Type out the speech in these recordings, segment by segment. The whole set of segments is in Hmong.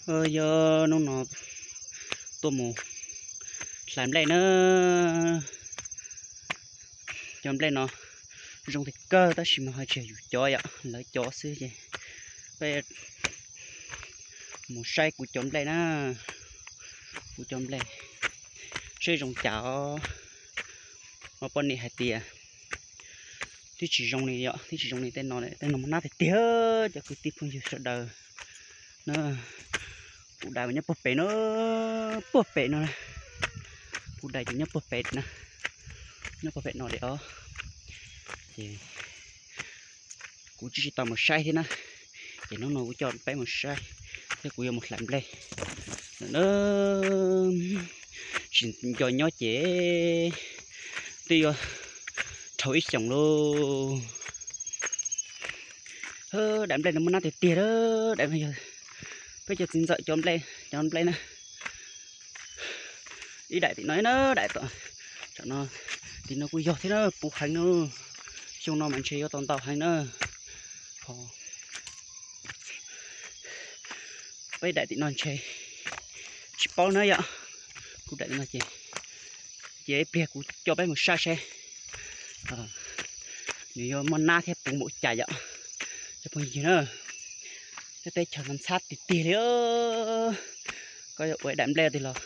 Yog hnub no tuaj mus hlais nplej na. Cov nplej no zoo tiag kawg tab sis mas ho tsis yog yus cov yom, lawv cov xwb ces peb mus saib kuv cov nplej na. Kuv cov nplej seb zoo cas os. Mas poj niam hais tias twb tsis zoo li yom, twb tsis zoo li tej no, tej no muaj nab tiag tiag. Cov kwv tij phooj ywg sawv daws na, kuv dais nyob puag pem no, puag pem no, kuv dais ces nyob puag pem na, nyob puag pem no li os. Ces kuv tsis tsis tau mus saib thiab na, ces hnub no kuv coj peb mus saib thiab kuv yuav mus hlais nplej na. Tsis nco nyob ces twb yuav dhau ib xyoos lauj. Daim nplej no muaj nab tiag tiag, daim no yog peb cov txiv ntxawm cov nplej, cov nplej na. Ib daim tim no na, daim tom, tam no, tim no kuj yog thiab na, puv heev na. Xyoo no mas ntshe yuav tau ntau heev na. Ho peb daim tim no ntshe tsis paub na yom. Kuv daim tim no ces, ces ib pliag kuv coj peb mus saib seb nws yuav muaj nab thiab puv npaum cas yom. Cov phooj ywg na, tej teb chaws no ntxhab tiag tiag li. Koj yuav ua daim nplej twg los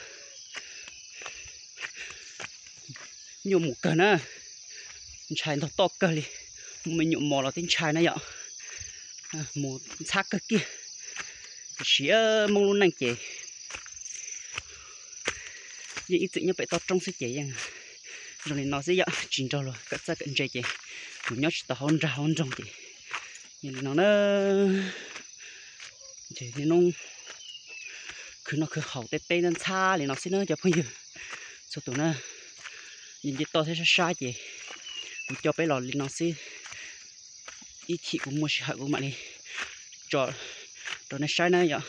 nyuaj mus kawg na, ntshai ntog toj kawg li. Muaj me nyuam mos los twb ntshai na yom. Mus ntxhab kawg kiag. Tiam sis Hmoob lub neej ces yeej ib txwm nyob pem toj roob xwb ces yeej zoo li no xwb yom, tsis nrog luag kawm txawj kawm ntse ces mus nyob tsis tau hauv nrag hauv nroog ces yeej li no na. Ces niaj hnub khwv noj khwv haus tej teb ntxhab li no xwb na cov phooj ywg txhua tus na. Nce nce toj thiab sab sab ces kuv coj peb los li no xwb. Ib chim kuv muaj sij hawm kuv mam li tso rau nej saib na yom.